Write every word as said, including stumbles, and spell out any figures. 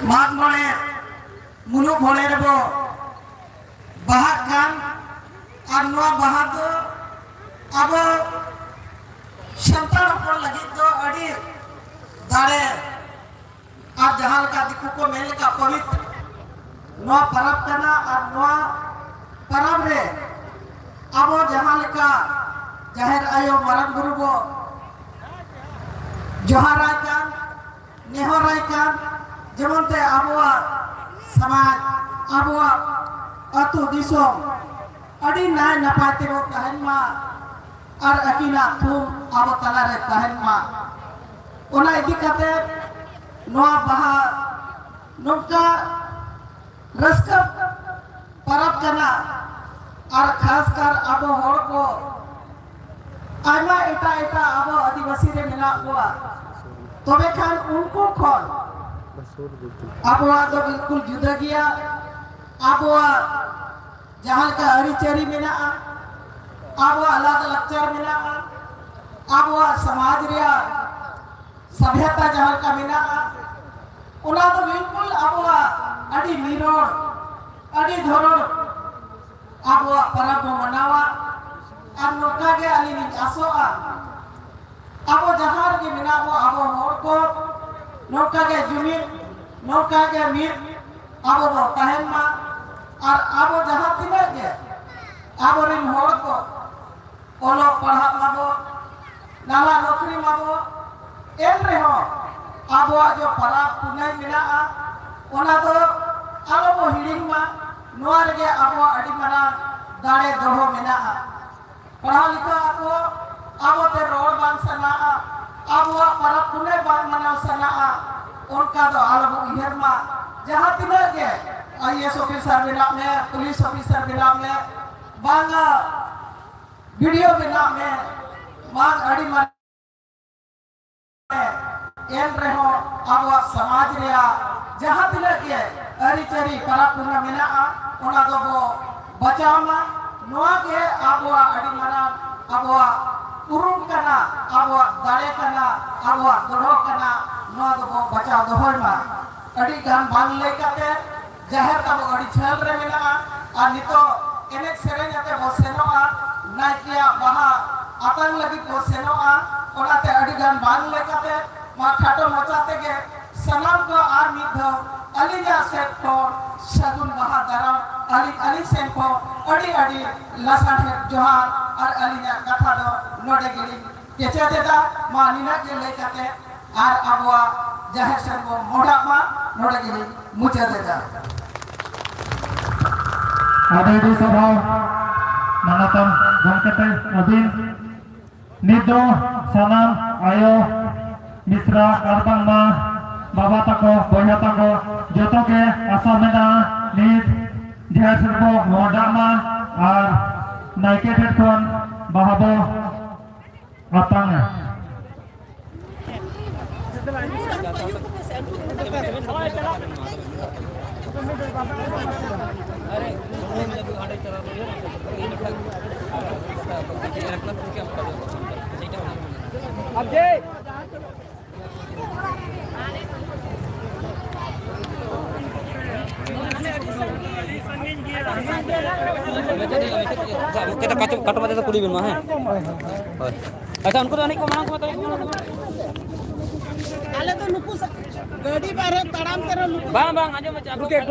ᱢᱟᱜᱽ ᱢᱚᱬᱮ ᱢᱩᱞᱩᱜ ᱢᱚᱬᱮ ᱨᱮᱵᱚ ᱵᱟᱦᱟᱜ ᱠᱟᱱ, ᱟᱨ ᱱᱚᱣᱟ ᱵᱟᱦᱟ ᱫᱚ ᱟᱵᱚ ᱥᱟᱱᱛᱟᱲ ᱦᱚᱯᱚᱱ ᱞᱟᱹᱜᱤᱫ ᱫᱚ ᱟᱹᱰᱤ ᱫᱟᱲᱮ, ᱟᱨ ᱡᱟᱦᱟᱸ ᱞᱮᱠᱟ ᱫᱤᱠᱩ ᱠᱚ ᱢᱮᱱ ᱞᱮᱠᱟ ᱯᱚᱵᱤᱛᱨ ᱱᱚᱣᱟ ᱯᱚᱨᱚᱵᱽ ᱠᱟᱱᱟ᱾ ᱟᱨ ᱱᱚᱣᱟ ᱯᱚᱨᱚᱵᱽ ᱨᱮ ᱟᱵᱚ ᱡᱟᱦᱟᱸ ᱞᱮᱠᱟ ᱡᱟᱦᱮᱨ ᱟᱭᱳ ᱢᱟᱨᱟᱝ ᱵᱩᱨᱩ ᱵᱚ ᱡᱚᱦᱟᱨᱟᱭ ᱠᱟᱱ, ᱱᱮᱦᱚᱨᱟᱭ ᱠᱟᱱ, ᱡᱮᱢᱚᱱ ᱛᱮ ᱟᱵᱚᱣᱟᱜ ᱥᱚᱢᱟᱡᱽ, ᱟᱵᱚᱣᱟᱜ ᱟᱹᱛᱩ ᱫᱤᱥᱚᱢ ᱟᱹᱰᱤ ᱱᱟᱭ ᱱᱟᱯᱟᱭ ᱛᱮᱵᱚ ᱛᱟᱦᱮᱱ ᱢᱟ ᱟᱨ ᱟᱹᱠᱤᱱᱟᱜ ᱛᱷᱩᱢ ᱟᱵᱚ ᱛᱟᱞᱟᱨᱮ ᱛᱟᱦᱮᱱ ᱢᱟ᱾ ᱚᱱᱟ ᱤᱫᱤ ᱠᱟᱛᱮ ᱱᱚᱣᱟ ᱵᱟᱦᱟ ᱱᱚᱝᱠᱟ ᱨᱟᱹᱥᱠᱟᱹ ᱯᱚᱨᱚᱵᱽ ᱠᱟᱱᱟ᱾ ᱟᱨ ᱠᱷᱟᱥ ᱠᱟᱨ ᱟᱵᱚ ᱦᱚᱲ ᱠᱚ ᱟᱭᱢᱟ ᱮᱴᱟᱜ ᱮᱴᱟᱜ ᱟᱵᱚ ᱟᱹᱫᱤᱵᱟᱹᱥᱤ ᱨᱮ ᱢᱮᱱᱟᱜ ᱠᱚᱣᱟ, ᱛᱚᱵᱮ ᱠᱷᱟᱱ ᱩᱱᱠᱩ ᱠᱷᱚᱱ ᱟᱵᱚᱣᱟᱜ ᱫᱚ ᱵᱤᱞᱠᱩᱞ ᱡᱩᱫᱟᱹ ᱜᱮᱭᱟ᱾ ᱟᱵᱚᱣᱟᱜ ᱡᱟᱦᱟᱸ ᱞᱮᱠᱟ ᱟᱹᱨᱤᱪᱟᱹᱞᱤ ᱢᱮᱱᱟᱜᱼᱟ, ᱟᱵᱚᱣᱟᱜ ᱞᱟᱠᱪᱟᱨ ᱢᱮᱱᱟᱜᱼᱟ, ᱟᱵᱚᱣᱟᱜ ᱥᱚᱢᱟᱡᱽ ᱨᱮᱭᱟᱜ ᱥᱟᱵᱷᱭᱟᱛᱟ ᱡᱟᱦᱟᱸ ᱞᱮᱠᱟ ᱢᱮᱱᱟᱜᱼᱟ, ᱚᱱᱟ ᱫᱚ ᱵᱤᱞᱠᱩᱞ ᱟᱵᱚᱣᱟᱜ ᱟᱹᱰᱤ ᱱᱤᱨᱚᱲ, ᱟᱹᱰᱤ ᱫᱷᱚᱨᱚᱲ ᱟᱵᱚᱣᱟᱜ ᱯᱚᱨᱚᱵᱽ ᱵᱚ ᱢᱟᱱᱟᱣᱟ᱾ ᱟᱨ ᱱᱚᱝᱠᱟ ᱜᱮ ᱟᱹᱞᱤᱧ ᱞᱤᱧ ᱟᱥᱚᱜᱼᱟ, ᱟᱵᱚ ᱡᱟᱦᱟᱸ ᱨᱮᱜᱮ ᱢᱮᱱᱟᱜ ᱵᱚ, ᱟᱵᱚ ᱦᱚᱲ ᱠᱚ ᱱᱚᱝᱠᱟ ᱜᱮ ᱡᱩᱢᱤᱫ, ᱱᱚᱝᱠᱟ ᱜᱮ ᱢᱤᱫ ᱟᱵᱚ ᱵᱚ ᱛᱟᱦᱮᱱ ᱢᱟ᱾ ᱟᱨ ᱟᱵᱚ ᱡᱟᱦᱟᱸ ᱛᱤᱱᱟᱹᱜ ᱜᱮ ᱟᱵᱚᱨᱮᱱ ᱦᱚᱲ ᱠᱚ ᱚᱞᱚᱜ ᱯᱟᱲᱦᱟᱜ ᱢᱟᱵᱚ, ᱱᱟᱞᱦᱟ ᱱᱚᱠᱨᱤ ᱢᱟᱵᱚ, ᱮᱱ ᱨᱮᱦᱚᱸ ᱟᱵᱚᱣᱟᱜ ᱡᱚ ᱯᱟᱨᱟᱵᱽ ᱯᱩᱱᱟᱹᱭ ᱢᱮᱱᱟᱜᱼᱟ, ᱚᱱᱟ ᱫᱚ ᱟᱞᱚ ᱵᱚ ᱦᱤᱲᱤᱧ ᱢᱟ᱾ ᱱᱚᱣᱟ ᱨᱮᱜᱮ ᱟᱵᱚᱣᱟᱜ ᱟᱹᱰᱤ ᱢᱟᱨᱟᱝ ᱫᱟᱲᱮ ᱫᱚᱦᱚ ᱢᱮᱱᱟᱜᱼᱟ᱾ ᱯᱟᱲᱦᱟᱣ ᱞᱮᱠᱷᱟ ᱟᱠᱚ, ᱟᱵᱚᱛᱮ ᱨᱚᱲ ᱵᱟᱝ ᱥᱟᱱᱟᱜᱼᱟ, ᱟᱵᱚᱣᱟᱜ ᱯᱟᱨᱟᱵᱽ ᱯᱩᱱᱟᱹᱭ ᱵᱟᱝ ᱢᱟᱱᱟᱣ ᱥᱟᱱᱟᱜᱼᱟ, ᱚᱱᱠᱟ ᱫᱚ ᱟᱞᱚ ᱵᱚ ᱩᱭᱦᱟᱹᱨ ᱢᱟ᱾ ᱡᱟᱦᱟᱸ ᱛᱤᱱᱟᱹᱜ ᱜᱮ ᱟᱭ ᱮ ᱮᱥ ᱚᱯᱷᱤᱥᱟᱨ ᱵᱮᱱᱟᱜ ᱢᱮ, ᱯᱩᱞᱤᱥ ᱚᱯᱷᱤᱥᱟᱨ ᱵᱮᱱᱟᱜ ᱢᱮ, ᱵᱟᱝᱟ ᱵᱤ ᱰᱤ ᱳ ᱵᱮᱱᱟᱜ ᱢᱮ, ᱵᱟᱝ ᱟᱹᱰᱤ ᱢᱟᱨᱟᱝ ᱮᱱ ᱨᱮᱦᱚᱸ ᱟᱵᱚᱣᱟᱜ ᱥᱚᱢᱟᱡᱽ ᱨᱮᱭᱟᱜ ᱡᱟᱦᱟᱸ ᱛᱤᱱᱟᱹᱜ ᱜᱮ ᱟᱹᱨᱤᱪᱟᱹᱞᱤ ᱯᱟᱨᱟᱵᱽ ᱯᱩᱱᱟᱹᱭ ᱢᱮᱱᱟᱜᱼᱟ, ᱚᱱᱟ ᱫᱚᱵᱚ ᱵᱟᱪᱟᱣ ᱢᱟ᱾ ᱱᱚᱣᱟ ᱜᱮ ᱟᱵᱚᱣᱟᱜ ᱟᱹᱰᱤ ᱢᱟᱨᱟᱝ ᱟᱵᱚᱣᱟᱜ ᱩᱨᱩᱢ ᱠᱟᱱᱟ, ᱟᱵᱚᱣᱟᱜ ᱫᱟᱲᱮ ᱠᱟᱱᱟ, ᱟᱵᱚᱣᱟᱜ ᱜᱚᱲᱚ ᱠᱟᱱᱟ᱾ ᱱᱚᱣᱟ ᱫᱚᱵᱚ ᱵᱟᱪᱟᱣ ᱫᱚᱦᱚᱭ ᱢᱟ᱾ ᱟᱹᱰᱤ ᱜᱟᱱ ᱵᱟᱝ ᱞᱟᱹᱭ ᱠᱟᱛᱮ, ᱡᱟᱦᱮᱨ ᱛᱟᱵᱚ ᱟᱹᱰᱤ ᱡᱷᱟᱹᱞ ᱨᱮ ᱢᱮᱱᱟᱜᱼᱟ ᱟᱨ ᱱᱤᱛᱚᱜ ᱮᱱᱮᱡ ᱥᱮᱨᱮᱧ ᱟᱛᱮ ᱵᱚ ᱥᱮᱱᱚᱜᱼᱟ, ᱱᱟᱭᱠᱮᱭᱟᱜ ᱵᱟᱦᱟ ᱟᱛᱟᱝ ᱞᱟᱹᱜᱤᱫ ᱵᱚ ᱥᱮᱱᱚᱜᱼᱟ᱾ ᱚᱱᱟᱛᱮ ᱟᱹᱰᱤ ᱜᱟᱱ ᱵᱟᱝ ᱞᱟᱹᱭ ᱠᱟᱛᱮ ᱱᱚᱣᱟ ᱠᱷᱟᱴᱚ ᱢᱟᱪᱟ ᱛᱮᱜᱮ ᱥᱟᱱᱟᱢ ᱠᱚ ᱟᱨ ᱢᱤᱫ ᱫᱷᱟᱣ ᱟᱹᱞᱤᱧᱟᱜ ᱥᱮᱫ ᱠᱷᱚᱱ ᱥᱟᱹᱜᱩᱱ ᱵᱟᱦᱟ ᱫᱟᱨᱟᱢ, ᱟᱹᱞᱤᱧ, ᱟᱹᱞᱤᱧ ᱥᱮᱱ ᱠᱷᱚᱱ ᱟᱹᱰᱤ ᱟᱹᱰᱤ ᱞᱟᱥᱟᱲᱦᱮᱫ ᱡᱚᱦᱟᱨ ᱟᱨ ᱟᱹᱞᱤᱧᱟᱜ ᱠᱟᱛᱷᱟ ᱫᱚ ᱱᱚᱰᱮ ᱜᱮᱞᱤᱧ ᱠᱮᱪᱮᱫ ᱮᱫᱟ᱾ ᱢᱟ ᱱᱤᱱᱟᱹᱜ ᱜᱮ ᱞᱟᱹᱭ ᱠᱟᱛᱮ ᱟᱨ ᱟᱵᱚᱣᱟᱜ ᱡᱟᱦᱮᱨ ᱥᱮᱱ ᱵᱚᱱ ᱢᱚᱦᱰᱟᱜ ᱢᱟ, ᱱᱚᱰᱮ ᱜᱮᱞᱤᱧ ᱢᱩᱪᱟᱹᱫ ᱮᱫᱟ᱾ ᱟᱹᱰᱤ ᱟᱹᱰᱤ ᱥᱟᱨᱦᱟᱣ ᱢᱟᱱᱚᱛᱟᱱ ᱜᱚᱢᱠᱮ ᱛᱮ ᱟᱹᱵᱤᱱ᱾ ᱱᱤᱛ ᱫᱚ ᱥᱟᱱᱟᱢ ᱟᱭᱳ ᱢᱤᱥᱨᱟ ᱟᱨ ᱵᱟᱝᱢᱟ ᱵᱟᱵᱟ ᱛᱟᱠᱚ, ᱵᱚᱭᱦᱟ ᱛᱟᱠᱚ ᱡᱚᱛᱚ ᱜᱮ ᱟᱥᱟ ᱢᱮᱱᱟᱜᱼᱟ ᱱᱤᱛ ᱡᱟᱦᱮᱨ ᱥᱮᱫ ᱵᱚ ᱢᱚᱦᱰᱟᱜ ᱢᱟ ᱟᱨ ᱱᱟᱭᱠᱮ ᱴᱷᱮᱱ ᱠᱷᱚᱱ ᱵᱟᱦᱟ ᱵᱚ ᱟᱛᱟᱝᱟ᱾ ᱠᱟᱴᱚ ᱠᱟᱴᱚ ᱢᱟᱪᱷᱟ ᱛᱮ ᱠᱩᱞᱤ ᱵᱮᱱ ᱢᱟ, ᱦᱮᱸ? ᱦᱳᱭ᱾ ᱟᱪᱪᱷᱟ, ᱩᱱᱠᱩ ᱫᱚ ᱮᱱᱮᱡ ᱠᱚ ᱢᱟᱲᱟᱝ ᱠᱚ ᱛᱟᱦᱮᱸ ᱠᱟᱱᱟ᱾ ᱟᱞᱮ ᱫᱚ ᱱᱩᱠᱩ ᱥᱟ-, ᱜᱟᱹᱰᱤ ᱵᱟᱨᱦᱮ ᱛᱟᱲᱟᱢ ᱛᱮ ᱨᱮᱦᱚᱸ ᱱᱩᱠᱩ ᱵᱟᱝ, ᱵᱟᱝ, ᱟᱸᱡᱚᱢ ᱢᱟᱪᱷᱟ, ᱟᱠᱚ ᱱᱩᱠᱩ ᱮᱠᱴᱩ